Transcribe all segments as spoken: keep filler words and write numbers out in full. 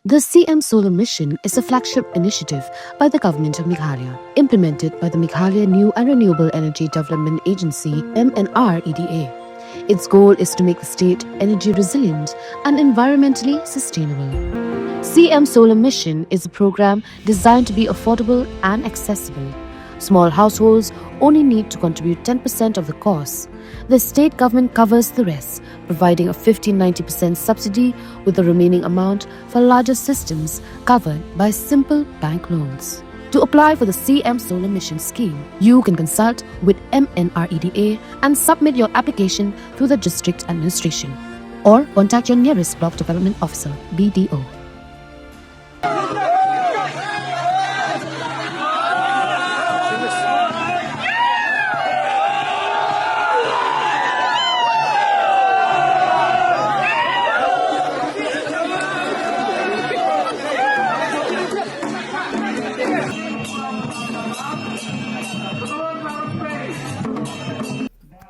The C M Solar Mission is a flagship initiative by the Government of Meghalaya, implemented by the Meghalaya New and Renewable Energy Development Agency, M N R E D A. Its goal is to make the state energy resilient and environmentally sustainable. C M Solar Mission is a program designed to be affordable and accessible. Small households only need to contribute ten percent of the cost. The state government covers the rest, providing a fifteen ninety percent subsidy, with the remaining amount for larger systems covered by simple bank loans. To apply for the C M Solar Mission scheme, you can consult with M N R E D A and submit your application through the district administration, or contact your nearest block development officer, B D O.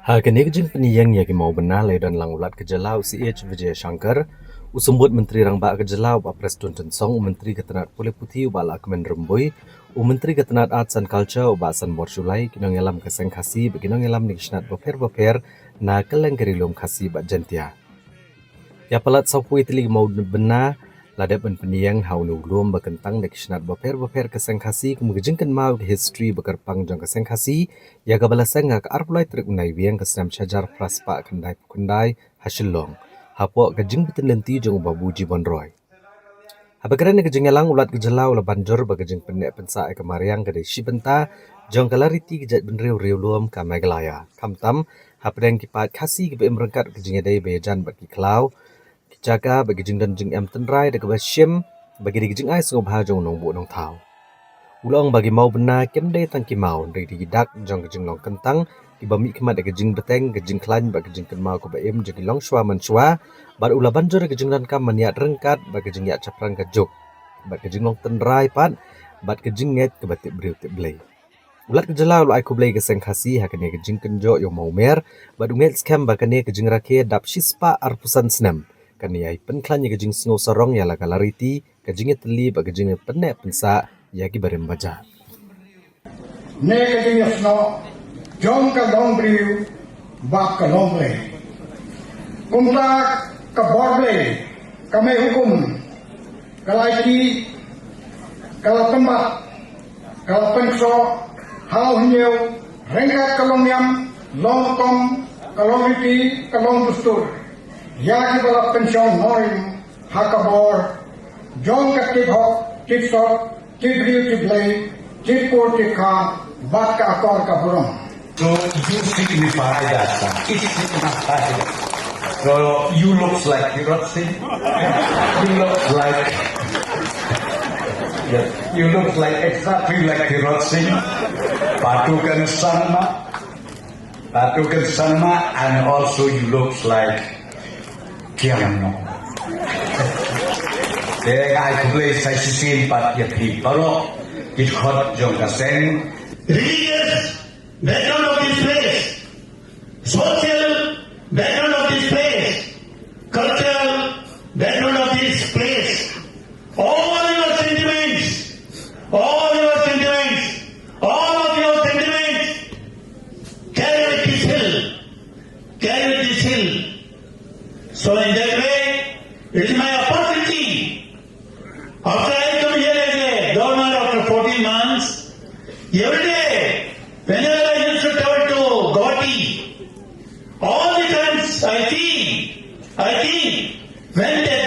Ha kane ka jingpynïeng ïa ki mawbynna la ïadon lang u Lat ka jylla u C H Vijayashankar, u Symbud Myntri Rangbah ka jylla u Bah Prestone Tynsong, u Myntri ka tnat pule puthi u Bah Lahkmen Rymbui, u Myntri ka tnat Arts and Culture u Bah Sanbor Shullai, ki nongïalam ka seng Khasi bad ki nongïalam na ki shnat bapher bapher na kylleng ka Ri Lum Khasi bad Jaiñtia. Ïa palat sawphew tylli ki mawbynna la dep ban pynïeng ha une u lum ba kyntang da ki shnat bapher bapher ka seng Khasi, kum ka jingkynmaw ka history ba kyrpang jong ka seng Khasi, ïa kaba la seng ha ka arphew lai tarik u Naiwieng ka snem shihajar phra spah khyndaiphew khyndai ha Shillong, hapoh ka jingbtin lynti jong u Babu Jibon Roy. Haba kren ha ka jingïalang, u Lat ka jylla u la ban jur ba ka jingpynneh pynsah ïa ka mariang ka dei shi bynta jong ka lariti ka jaitbynriew riewlum ka Meghalaya, khamtam hapdeng ki paid Khasi kiba im ryngkat ka jingïadei ba ïajan bad ki khlaw, ki jaka bad ka jingdon jingem tynrai da kaba shim ba ki dei ka jingai sngewbha jong u nongbuh nongthaw. U la ong ba ki mawbynna kim dei tang ki maw, hynrei ki dei ki dak jong ka jinglong kyntang kiba mihkhmat ïa ka jingbteng, ka jingkhlaiñ bad ka jingkynmaw kaba im jong ki longshuwa manshuwa, bad u la ban jur ïa ka jingdonkam ban ïaid ryngkat bad ka jingïaid shaphrang ka juk, bad ka jinglong tynrai pat bad ka jingngeit kaba tip briew tip Blei. U Lat ka jylla u la ai khublei ïa ka seng Khasi ha kane ka jingkynjoh ïa u mawmer, bad u ngeit skhem ba kane ka jingrakhe dap shispah arphew san snem kan ïai pynkhlaiñ ïa ka jingsngew sarong ïa la ka lariti, ka jingïatylli bad ka jingpynneh pynsah ïa ki barim bajah. Ne ka jingïasnoh jong ka longbriew bad ka longblei. Kumta ka bor Blei, ka mei hukum, ka la ïakhih, ka la pynbat, ka la pynksoh ha u hynñiew ryngkat ka longniam, longrukom, ka longriti, ka longdustur, ïa kiba la pynshong nongrim ha ka bor jong ka tip hok tip sot, tip briew tip Blei, tip kur tip kha bad ka akor ka burom. So you signify that, sir. It signifies. So you looks like Tirot Singh. You looks like, yes, you looks like, exactly like Tirot Singh. Patu kan sangma. Patu kan sangma, and also you looks like Kiang Nong. Te nga ai khublei sa shisien pat ïa phi baroh ki dkhot jong ka seng. Religious background of this place, social background of this place, cultural background of this place, all your sentiments, all your sentiments, all of your sentiments, carry with this hill, carry with this hill. So in that way, it is my opportunity. After I come here as a governor after fourteen months, every day, whenever I used to travel to Guwahati, all the times I see, I see, when they